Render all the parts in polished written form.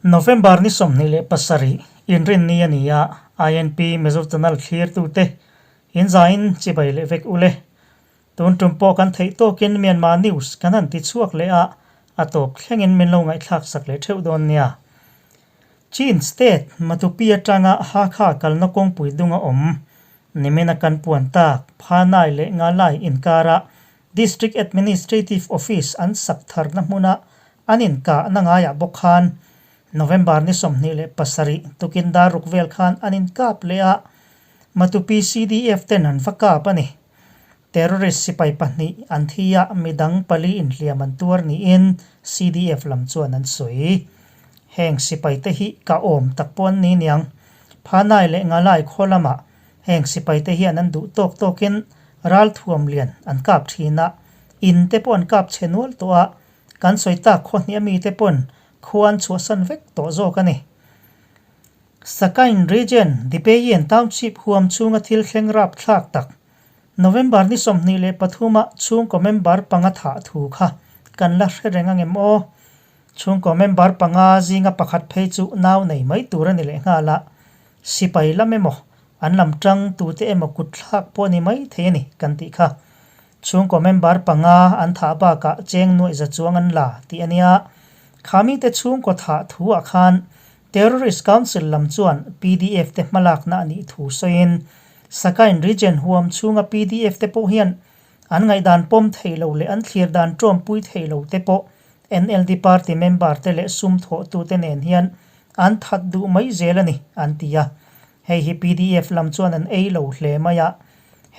November ni 27 Inrinni a ni a, INP Mizo Channel thlirtute inzaiin chibai leh vek ule. Tun tum pawh kan theih tawkin Myanmar News kan han ti chhuak leh a, a tawp thlengin min lo ngaihthlak sak leh theuh dawn nia. Chin State, Matupi atanga Hakha kalna kawngpui dunga awm, nimina kan puan tak, Phanai leh Ngalai inkara District Administrative Office an sak tharna hmuna an inkahna ngaiah bawk khan November ni 27 tukin dar ruk vel khan an inkap leh a, Matupi CDF ten an va kap a ni. Terrorist sipai pahnih an thi a, midang pali inhliam an tuar niin CDF lam chuan an sawi. Heng sipai te hi ka awm tak pawh an ni niang. Phanai leh Ngalai khaw lamah heng sipai te hian an duh tawk tawkin ralthuam lian an kap thin a, in te pawh an kap chhe nual tawh a, kan sawi tak khaw hnih ami te pawn khua an chhuahsan vek tawh zawk a ni. Sakain Region, Dipeyin Township huam chhunga thil thleng rapthlak tak, November ni 23 a chhungkaw member panga thah thu kha kan la hre reng angem aw? Chhungkaw member panga zinga pakhat phei chu nau nei mai tur a ni leh nghal a, sipai lam emaw, an lam tang tute emaw kut thlak pawh a ni mai thei a ni kan tih kha. Chhungkaw member panga an thah bakah cheng nuaih za chuang an la tih a nia. Khamite chhungkaw thah thu ah khan Terrorist Council lam chuan pdf te hmalakna a nih thu sawiin, Sakain Region huam chhunga pdf te pawh hian an ngaihdan pawm thei lo leh an thlir dan ṭawmpui thei lo te pawh NLD party member te leh sum thawhtute nen hian an that duh mai zel a ni, an ti a. Hei hi pdf lam chuan an ei lo hle mai a.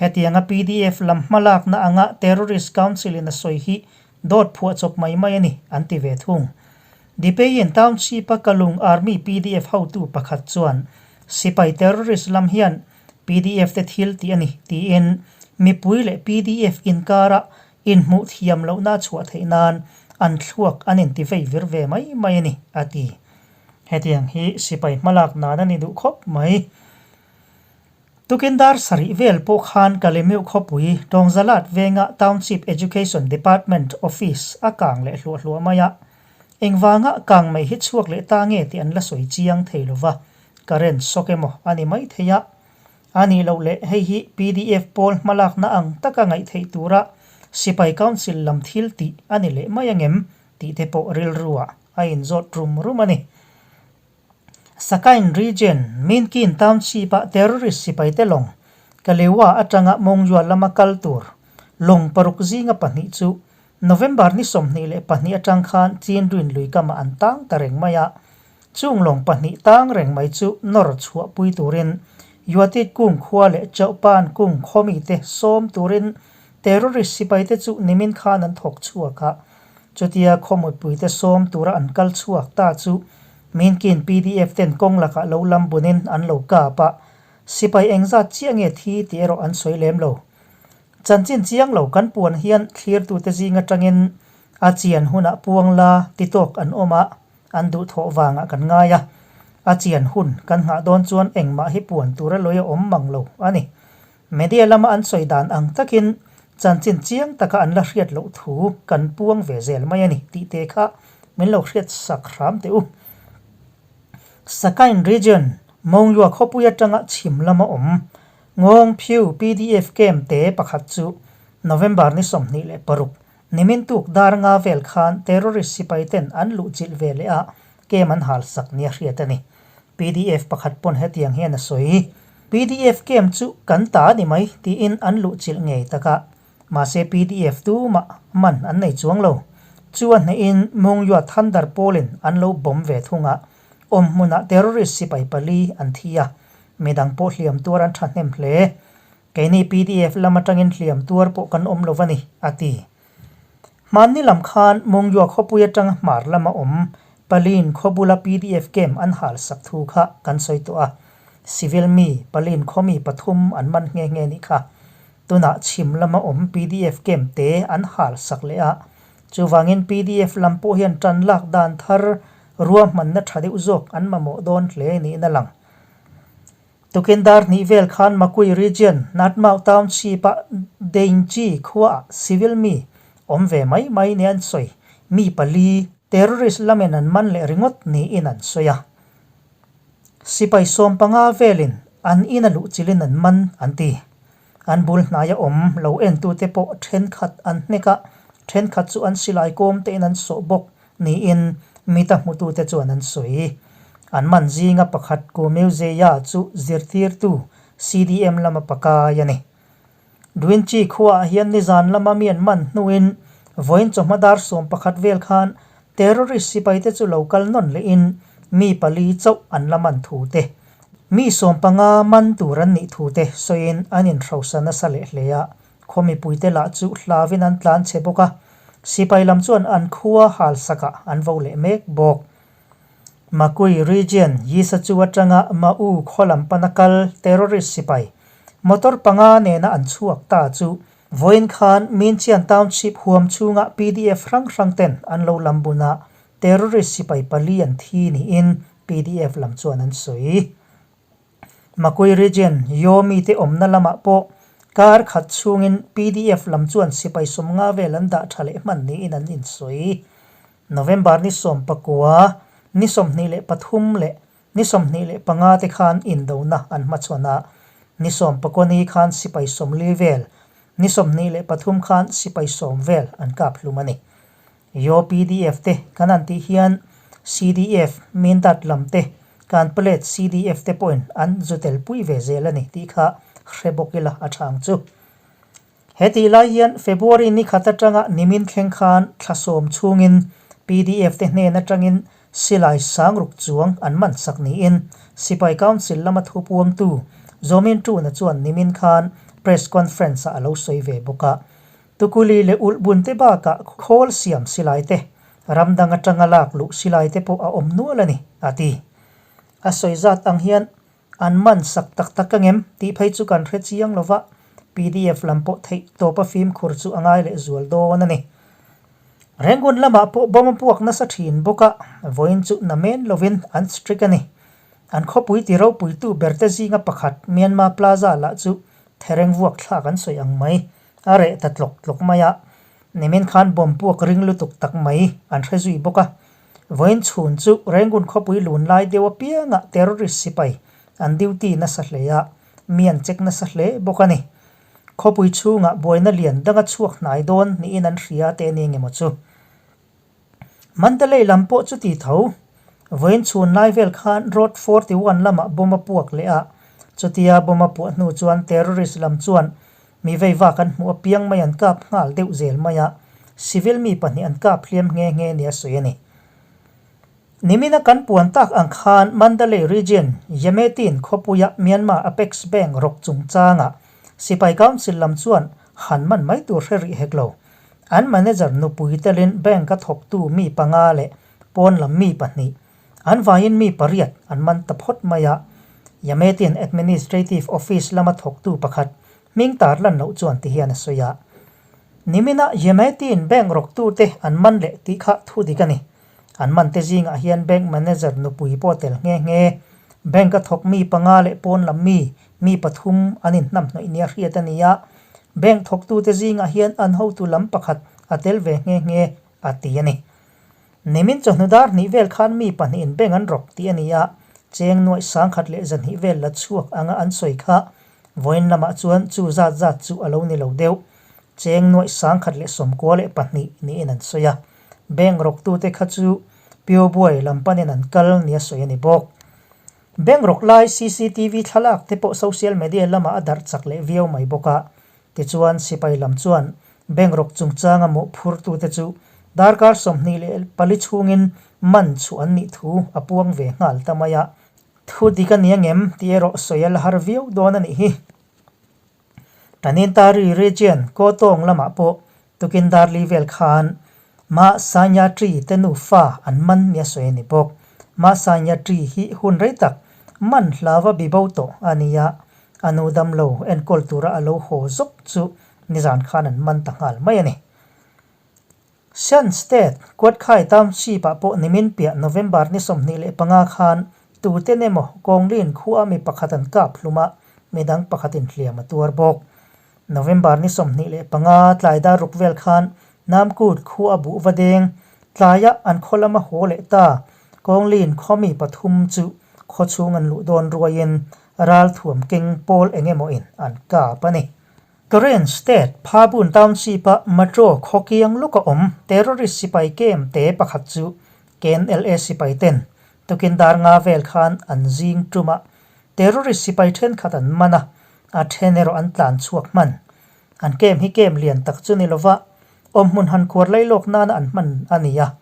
Hetianga pdf lam hmalakna anga Terrorist Council in a sawi hi dawt phuah chawp mai mai a ni, an ti ve thung. Dipeyin Township-a Kalung Army pdf hotu pakhat chuan sipai terrorist lam hian pdf te thil tih a ni tiin mipui leh pdf inkara inhmuh thiam lohna a chhuah theih nan an thluak an inti vei vir ve mai mai a ni, a ti. Hetiang hi sipai hmalak nan a ni duh khawp mai. Tukin dar sarih vel pawh khan Kalemeuh khawpui Tawngzalat venga Township Education Department Office a kang leh hluah hluah mai a. Engvanga kang mai hi chhuak leh ta nge tih an la sawi chiang thei lova, current shock emaw a ni mai thei a. A nih loh leh hei hi pdf pawl hmalakna ang taka ngaih theih tura Sipai Council lam thil tih a ni leh mai angem tih te pawh rilruah a inzawt rum rum a ni. Sakain Region, Minkin Township-a terrorist sipaite lawng, Kalewa atanga Mongyua lama kal tur lawng paruk zinga pahnih chu November ni 22 atang khan Chinrin lui kamah an tang ta reng mai a. Chung lawng pahnih tang reng mai chu nawr chhuahpui turin Yuatit Kung khua leh Chauhpan Kung khawmite sawm turin terrorist sipaite chu nimin khan an thawk chhuak a. Chutia khawmutpuite sawm tura an kal chhuak ta chu Minkin pdf ten kawng lakah lo lam bunin an lo kap a, sipai engzat chiah nge thi tih erawh an sawi lem lo. Chanchin chiang lo kan puan hian thlirtute zing atangin a chian hunah puang la ti tawk an awm a, an duhthawh vangah kan ngai a. A chian hun kan nghah dawn chuan engmah hi puan tura lawi a awm mang lo a ni. Media lama an sawi dan ang takin chanchin chiang taka an la hriat loh thu kan puang ve zel mai a ni tih te kha min lo hriat sak hram teh u. Sakain Region, Mongyua khawpui atanga chhim lama awm Ngawng Phyu pdf camp te pakhat chu November ni 26 nimin tuk dar nga vel khan terrorist sipai ten an luh chilh ve leh a camp an hal sak nia hriat a ni. Pdf pakhat pawn hetiang hian a sawi. Pdf camp chu kan ta a ni mai tiin an luh chilh ngei tak a, mahse pdf tumah man an nei chuang lo. Chu a hnehin Mungyua Thunder pawlin an lo bawm ve thung a, awm hmunah terrorist sipai pali an thi a, midang pawh hliam tuar an thahnem hle. Keini pdf lam atangin hliam tuar pawh kan awm lo a ni, a ti. Hmanni lam khan Mungyua khawpui atanga hmar lama awm Palin khaw bula pdf camp an hal sak thu kha kan sawi tawh a. Civil mi Palin khaw mi pathum an man nghe nghe nih kha. Tunah chhim lama awm pdf camp te an hal sak leh a. Chuvangin pdf lam pawh hian tan lak dan thar ruahmanna tha deuh zawk an mamawh dawn hle niin a lang. Tukin dar hnih vel khan Makui Region, Natmau Township-a Deinchi khuaah civil mi awm ve mai mai nia an sawi. Mi pali. Terrorist lamin an man leh ringawt niin an sawi a. Sipai 15 velin an ina luh chilhin an man an ti. An bul hnaia awm lo entute pawh thenkhat an hnek a, thenkhat chu an silai kawm tein an sawh bawk niin mita hmutute chuan an sawi. An man zinga pakhat Ku Meuzeia chu zirtirtu CDM lama pakai a ni. Dwinchi khuaah hian nizan lama mi an man hnuin vawiin chawhma dar 11 vel khan terrorist sipaite chu lo kal nawn lehin mi pali chauh an la man thu te, mi 15 man tur an nih thu te sawiin an inhrosa nasa leh hle a, khaw mipuite lah chu hlauin an tlan chhe bawk a, sipai lam chuan an khua halsakah an vo leh mek bawk. Makui region Yisachu atanga Ma'u khaw lam pana kal terrorist sipai motor panga nena an chhuak ta chu vawiin khan Minchian Township huam chhunga pdf hrang hrang ten an lo lam bun a, terrorist sipai pali an thi niin pdf lam chuan an sawi. Makui region Yomi te awmna lamah pawh kar khat chhungin pdf lam chuan sipai 50 vel an dah tha leh hman niin an insawi. November ni 19, ni 23 leh ni 25 te khan indona an hmachhawn a, ni 19 ni khan sipai 40 vel, ni 23 khan sipai 10 vel an kap hlum a ni. Yo pdf te kan han tih hian CDF, Mindat lam te, Kanplet CDF te pawhin an zu tel pui ve zel a ni tih kha hre bawk ila a tha ang chu. He tih lai hian February ni khat atanga nimin thleng khan thla sawm chhungin pdf te hnen atangin silai sangruk chuang an man sak niin Sipai Council lama thupuangtu Zomin Tuna chuan nimin khan press conference ah a lo sawi ve bawk a. Tukuli leh ulhbun te bakah khawl siam silai te, ram dang atanga lak luh silai te pawh a awm nual a ni, a ti. A sawi zat ang hian An man sak tak tak angem tih phei chu kan hre chiang lo va, pdf lam pawh theih tawpa fimkhur chu a ngai leh zual dawn a ni. Rangoon lamah pawh bomb a puak nasa thin bawk a, vawiin chu na men lovin an strict a ni. An khawpui ti ropuitu berte zinga pakhat Myanmar Plaza lah chu thereng vuak thlak an sawi ang mai, a reh ta tlawk tlawk mai a, nimin khan bomb puak ring lutuk tak mai an hre zui bawk a. Vawiin chhun chu Rangoon khawpui lun lai deuh apiangah terrorist sipai an duty nasa hle a, mi an check nasa hle bawk a ni. Khawpui chhungah buaina lian danga chhuak hnai dawn niin an hria te ni engemaw chu. Mandalay lam pawh chuti tho. Vawiin chhun lai vel khan Road 41 lamah bomb a puak leh a, chutia bomb a puah hnu chuan terrorist lam chuan Mi veivak an hmuh apiang mai an kap nghal deuh zel mai a, civil mi pahnih an kap hliam nghe nghe nia sawi a ni. Nimina kan puan tak ang khan Mandalay Region, Yemetin khawpuia Myanmar Apex Bank rawk chungchangah Sipai Council lam chuan han man mai tur hre rih hek lo. An manager nupui telin bank-a thawktu mi panga leh pawn lam mi pahnih An vaiin mi pariat an man ta phawt mai a, Yametin Administrative Office lama thawktu pakhat hming tar lan loh chuan ti hian a sawi a. Nimina Yametin bank rawktute an man leh tih kha thu dik a ni. An man te zingah hian bank manager nupui pawh tel nghe nghe. Bank-a thawk mi panga leh pawn lam mi mi pathum an inhnamhnawih nia hriat a ni a. Bank thawktute zingah hian an hotu lam pakhat a tel ve nghe nghe a ti a ni. Nimin chawhnu dar hnih vel khan mi pahnihin bank an rawk tih a ni a, cheng nuaih 1120 vel la chhuak anga an sawi kha vawiin lamah chuan chu zat zat chu a lo ni lo deuh. Cheng nuaih 1192 niin an sawi a, bank rawktute kha chu Pyobuai lam panin an kal nia sawi a ni bawk. Bank rawk lai cctv thlalak te pawh social media lamah a darh chak leh viau mai bawk a, Tichuan, sipai lam chuan bank rawk chungchanga mawhphurtute chu darkar 24 chhungin man chhuah an nih thu a puang ve nghal ta mai a. Thu dik a ni angem tih erawh sawi a la har viau dawn a nih hi. Tanintari region Kawtawng lamah pawh tukin darli vel khan Ma Sanyatri te nufa an man nia sawi a ni bawk. Ma Sanyatri hi hun rei tak man hlava bibo tawh a ni a, a nu damlo enkawl tura a lo haw zawk chu nizan khan an man ta nghal mai a ni. Shan State, Kuatkhai Township-ah pawh nimin piah November ni 25 khan tuten emaw Kawnglin khua mi pakhat an kap hlum a, midang pakhatin hliam a tuar bawk. November ni 25 tlai dar ruk vel khan Namkut khua buh va deng. Tlaiah an khaw lama haw leh ta. Kawnglin khawmi pathum chu khawchhung an luh dawn ruaiin ralthuam keng pawl eng emaw in an kap a ni. Karen State, Phabun Township-a Matro khaw kiang lawka awm terrorist sipai kem te pakhat chu KNLA sipai ten tukin dar nga vel khan an zing tum a, terrorist sipai thenkhat an man a, a then erawh an tlan chhuak hman. An kem hi kem lian tak chu ni lova, awmhmun han khuar lailawk nana an hman a ni a.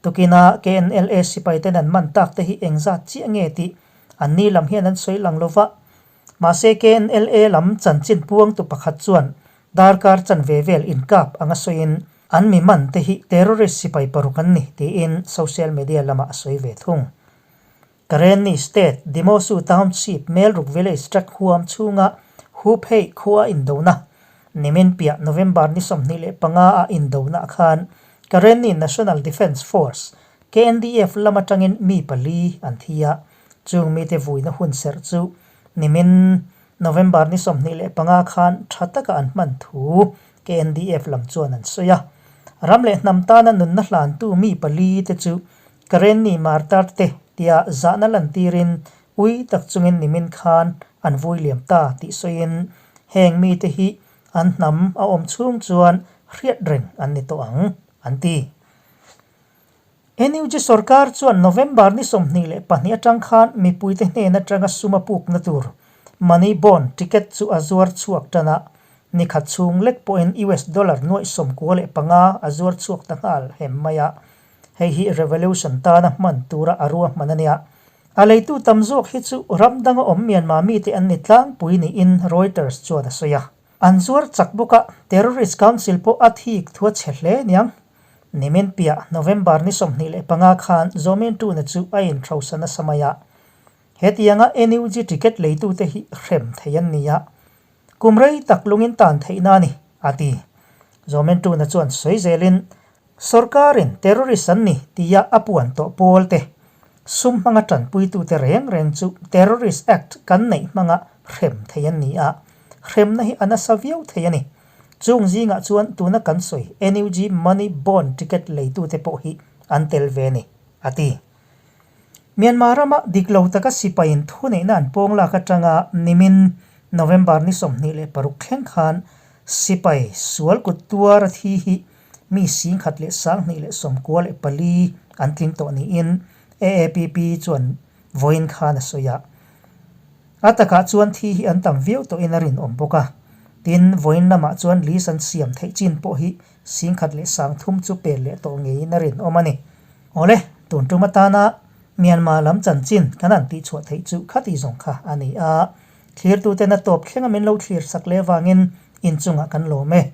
Tukina KNLA sipai ten an man tak te hi engzat chiah nge tih an ni lam hian an sawi lang lova. Mahse KNLA lam chanchin puangtu pakhat chuan darkar chanve vel inkap anga sawiin an mi man te hi terrorist sipai paruk an ni tiin social media lamah a sawi ve thung. Karenni State, Dimosu Township, Melruk Village track huam chhunga Huphei khua indona, nimin piah November ni 25 a indona khan Karenni National Defence Force, KNDF, lam atangin mi pali an thi a, chung mite vuina hun serh chu nimin November ni 25 khan tha taka an hman thu KNDF lam chuan an sawi a. Ram leh hnam tana nunna hlantu mi pali te chu Karenni martar te tia zahna lantirin ui tak chungin nimin khan an vui liam ta tih sawiin heng mite hi an hnam a awm chhung chuan hriat reng an ni tawh ang, an ti. NUG sorkar chuan November ni 22 atang khan mipuite hnen atanga sum a pukna tur Money Bond ticket chu a zuar chhuak tan a, ni khat chhung lek pawhin US dollar nuaih 95 a zuar chhuak ta nghal hem mai a. Hei hi revolution tana hman tura a ruahman a nia. A leitu tam zawk hi chu ram danga awm Myanmar mite an ni tlangpui niin Reuters chuan a sawi a. An zuar chak bawk a, Terrorist Council pawh a thik thu a chhe hle niang. Nimin piah November ni 25 khan Zomin Tuna chu a inhrosa nasa mai a. Hetianga NUG ticket leitute hi hrem thei an ni a. Kum rei tak lungin tan theihna a ni, a ti. Zomin Tuna chuan sawi zelin Sorkarin terrorist an ni tia a puan tawh pawl te, sum hmanga tanpuitute reng reng chu Terrorist Act kan neih hmanga hrem thei an ni a, hremna hi a nasa viau thei a ni. Chung zingah chuan tuna kan sawi NUG Money Bond ticket leitute pawh hi an tel ve a ni, a ti. Myanmar rama dik lo taka sipaiin thuneihna an pawng lak atanga nimin November ni 26 thleng khan sipai sual kut tuar a thi hi mi 11,294 an tling tawh niin AAPP chuan vawiin khan a sawi a. A takah chuan thi hi an tam viau tawhin a rinawm bawk a. Tin, vawiin lamah chuan list an siam theih chin pawh hi 10,003 chu pel leh tawh ngeiin a rinawm a ni. Awle, tun tum atana Myanmar lam chanchin kan han tihchhuah theih chu khati zawng kha a ni a. Thlirtuten a tawp thlenga min lo thlir sak leh avangin inchungah kan lawm e.